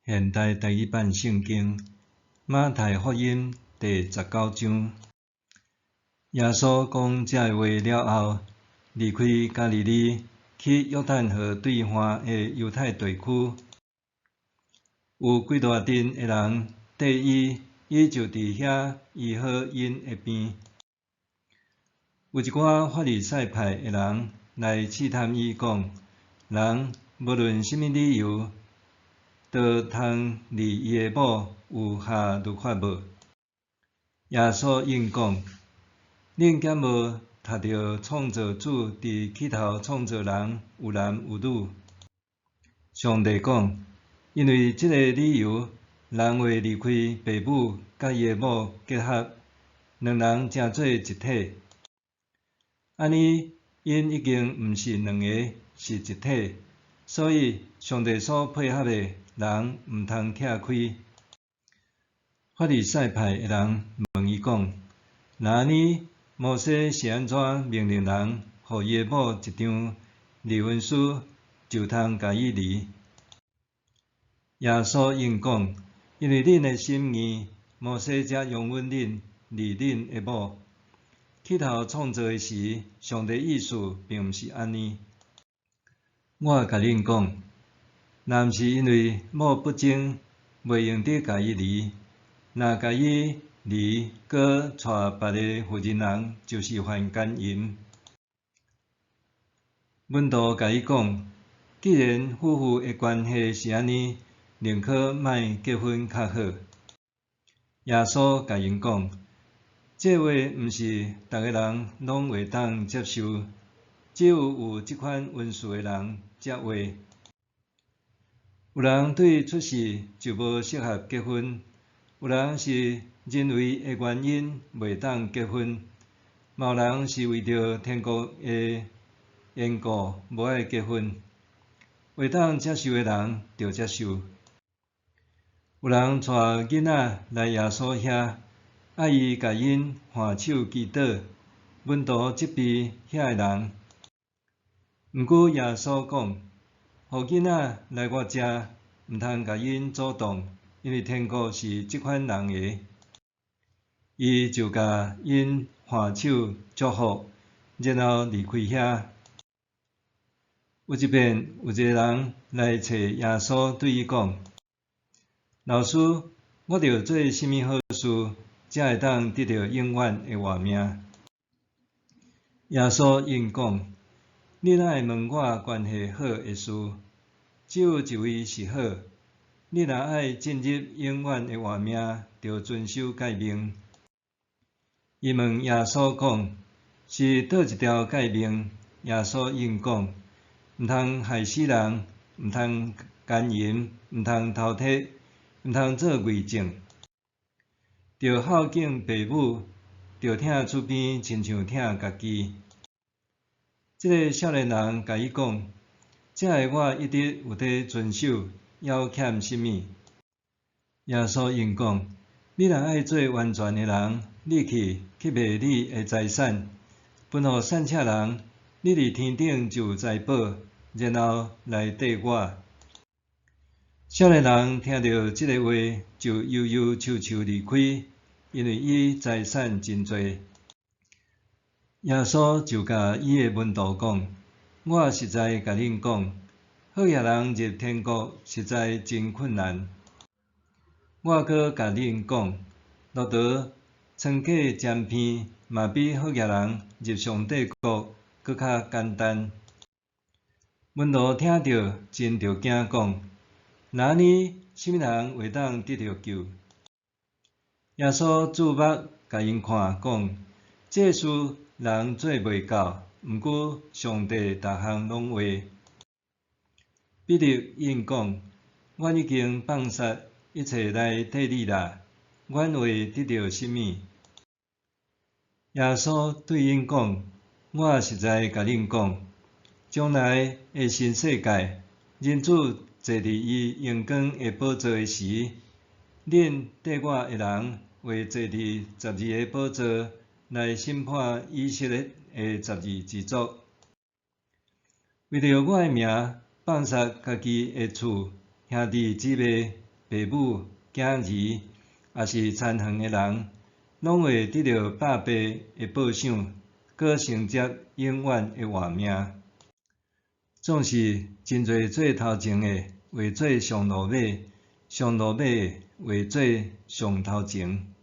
現代台語版聖經馬太福音第十九章。耶穌講這話了後，離開加利利，去約旦河對岸的猶太地區。有幾大陣的人綴伊，伊就佇遐醫好𪜶的病。有一寡法利賽派的人來試探伊，講：人無論啥物理由，都通離伊的某有合律法無？耶穌應講：恁敢無讀著創造主佇起頭創造人有男有女？上帝講：因為這個理由，人會離開爸母，佮伊的某結合，兩人成做一體。按呢，𪜶已經毋是兩个，是一體。所以，上帝所配合的，人毋通拆開。法利賽派的人問伊講：若按呢，摩西是按怎命令人，予伊的某一張離婚書，就通共伊離？耶穌應講：因為恁的心硬，摩西才容允恁離恁的某。起頭創造的時，上帝意思並毋是按呢。我共恁講，若毋是因為某不貞，袂用得共伊離；若共伊離，閣娶別个婦人人，就是犯姦淫。門徒共伊講：既然夫婦的關係是按呢，寧可莫結婚較好。耶穌共𪜶講：這話毋是逐个人攏會當接受，只有有這款恩賜的人才會。有人對出世就無適合結婚，有人是人為的原因袂當結婚，嘛有人是為著天國的緣故無愛結婚。會當接受的人就接受。有人帶囡仔來耶穌遐，愛伊共𪜶按手祈禱，門徒責備遐个人。毋過耶穌講：予囡仔來我遮，毋通共𪜶阻擋，因為天國是這款人的。伊就共𪜶按手祝福，然後離開遐。有一遍，有一个人來揣耶穌，對伊講：老師，我著做啥物好事，才會當得著永遠的活命？耶穌應講：你哪會問我關係好的事？只有一位是好。你若愛進入永遠的活命，著遵守誡命。伊問耶穌講：是佗一條誡命？耶穌應講：毋通害死人，毋通姦淫，毋通偷提，毋通做偽證，著孝敬爸母，著疼厝邊親像疼家己。這个少年人共伊講：這个我一直有佇遵守，猶欠啥物？耶穌應講：你若愛做完全的人，你去去賣你的財產，分予散赤人，你佇天頂就有財寶，然後來綴我。少年人聽著這个話，就憂憂愁愁離開，因為伊財產真濟。耶穌就共伊的門徒講：我實在共恁講，好額人入天國實在真困難。我閣共恁講，駱駝穿過針鼻，嘛比好額人入上帝國閣較簡單。門徒聽著真著驚，講：若按呢，啥物人會當得著救？耶穌注目共𪜶看，講：這事人做袂到，毋過上帝逐項攏會。彼得應講：阮已經放殺一切來綴你啦，阮會得著啥物？耶穌對𪜶講：我實在共恁講，將來的新世界，人子坐佇伊榮光的寶座的時，恁綴我的人會坐佇十二个寶座來審判以色列的十二支族。為著我的名，放殺家己的厝、兄弟姊妹、爸母、囝兒，抑是田園的人，攏會得著百倍的報賞，閣承接永遠的活命。總是真濟做頭前的，會做上落尾；上落尾的，會做上頭前。